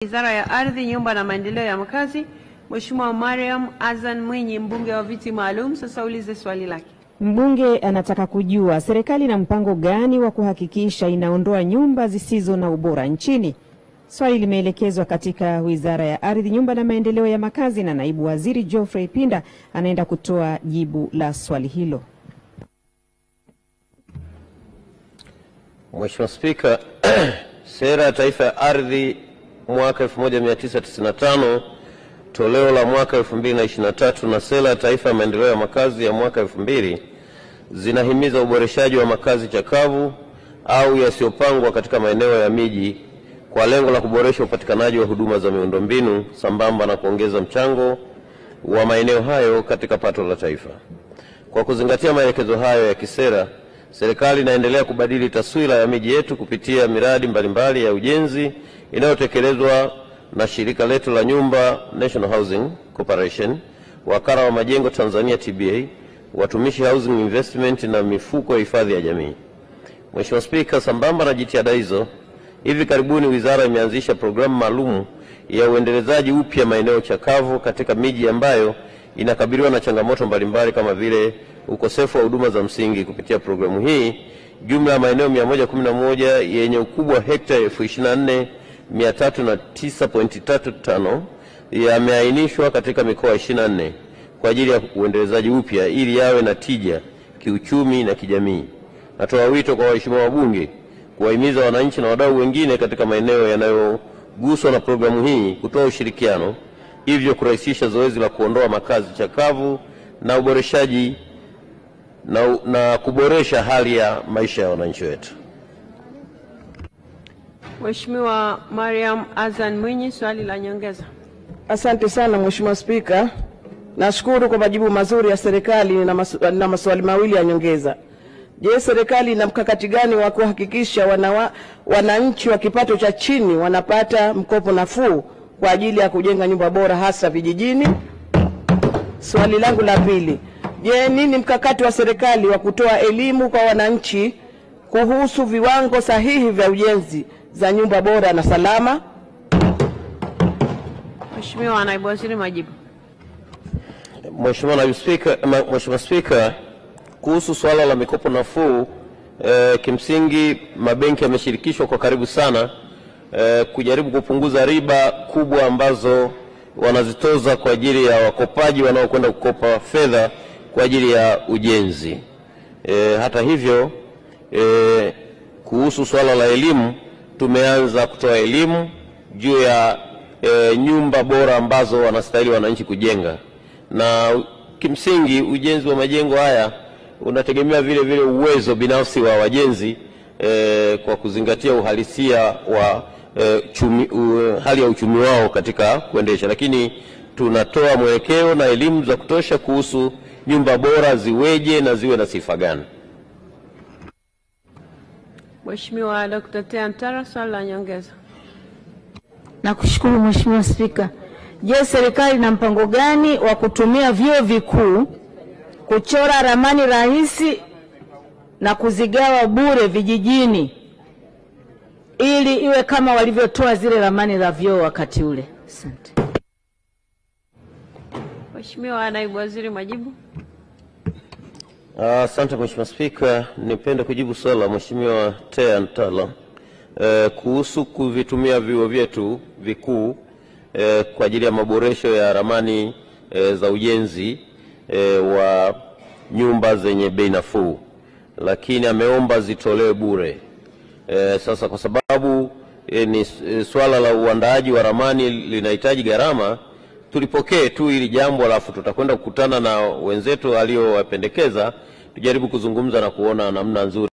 Wizara ya Ardhi, Nyumba na Maendeleo ya Makazi, Mheshimiwa Mariam Azan Mwinyi, mbunge wa viti maalum, sasa ulize swali lake. Mbunge anataka kujua serikali ina mpango gani wa kuhakikisha inaondoa nyumba zisizo na ubora nchini. Swali limeelekezwa katika Wizara ya Ardhi, Nyumba na Maendeleo ya Makazi, na Naibu Waziri Geoffrey Pinda anaenda kutoa jibu la swali hilo. Mheshimiwa Spika, Sera ya Taifa ya Ardhi mwaka 1995 toleo la mwaka 2023 na Sera ya Taifa ya Maendeleo ya Makazi ya mwaka 2000 zinahimiza uboreshaji wa makazi chakavu au yasiyopangwa katika maeneo ya miji kwa lengo la kuboresha upatikanaji wa huduma za miundombinu sambamba na kuongeza mchango wa maeneo hayo katika pato la taifa. Kwa kuzingatia maelekezo hayo ya kisera, serikali inaendelea kubadili taswira ya miji yetu kupitia miradi mbalimbali ya ujenzi inayotekelezwa na shirika letu la nyumba National Housing Corporation, Wakala wa Majengo Tanzania TBA, Watumishi Housing Investment na mifuko ya hifadhi ya jamii. Mheshimiwa Spika, sambamba na jitihada hizo, hivi karibuni wizara imeanzisha programu maalum ya uendelezaji upya maeneo chakavu katika miji ambayo inakabiliwa na changamoto mbalimbali kama vile ukosefu wa huduma za msingi. Kupitia programu hii, jumla ya maeneo 111 yenye ukubwa wa hekta 24,309.35 yameainishwa katika mikoa 24 kwa ajili ya uendelezaji upya ili yawe na tija kiuchumi na kijamii. Natoa wito kwa waheshimiwa wabunge kuwahimiza wananchi na wadau wengine katika maeneo yanayoguswa na programu hii kutoa ushirikiano, hivyo kurahisisha zoezi la kuondoa makazi chakavu na uboreshaji na kuboresha hali ya maisha ya wananchi wetu. Mheshimiwa Mariam Azan Mwinyi, swali la nyongeza. Asante sana Mheshimiwa Spika. Nashukuru kwa majibu mazuri ya serikali na maswali mawili ya nyongeza. Je, serikali ina mkakati gani wa kuhakikisha wananchi wa kipato cha chini wanapata mkopo nafuu kwa ajili ya kujenga nyumba bora hasa vijijini? Swali langu la pili, je, nini mkakati wa serikali wa kutoa elimu kwa wananchi kuhusu viwango sahihi vya ujenzi za nyumba bora na salama? Mheshimiwa Naibu Waziri, majibu. Mheshimiwa Naibu Spika, Mheshimiwa Spika, kuhusu swala la mikopo nafuu, kimsingi mabenki yameshirikishwa kwa karibu sana kujaribu kupunguza riba kubwa ambazo wanazitoza kwa ajili ya wakopaji wanaokwenda kukopa fedha kwa ajili ya ujenzi. Hata hivyo, kuhusu swala la elimu, tumeanza kutoa elimu juu ya nyumba bora ambazo wanastahili wananchi kujenga. Na kimsingi ujenzi wa majengo haya unategemea vile vile uwezo binafsi wa wajenzi kwa kuzingatia uhalisia wa hali ya uchumi wao katika kuendesha. Lakini tunatoa mwelekeo na elimu za kutosha kuhusu nyumba bora ziweje na ziwe na sifa gani. Mheshimiwa Dr. Tea Ntara, swali la nyongeza. Nakushukuru Mheshimiwa Spika. Je, serikali ina mpango gani wa kutumia vyuo vikuu kuchora ramani rahisi na kuzigawa bure vijijini ili iwe kama walivyotoa zile ramani za vyuo wakati ule? Asante. Mheshimiwa Naibu Waziri, majibu. Asante Mheshimiwa Spika, nipende kujibu swali la Mheshimiwa Tea Ntara kuhusu kuvitumia vyuo vyetu vikuu kwa ajili ya maboresho ya ramani za ujenzi wa nyumba zenye bei nafuu, lakini ameomba zitolewe bure. Sasa kwa sababu ni swala la uandaaji wa ramani linahitaji gharama, tulipokee tu hili jambo, alafu tutakwenda kukutana na wenzetu aliowapendekeza, tujaribu kuzungumza na kuona namna nzuri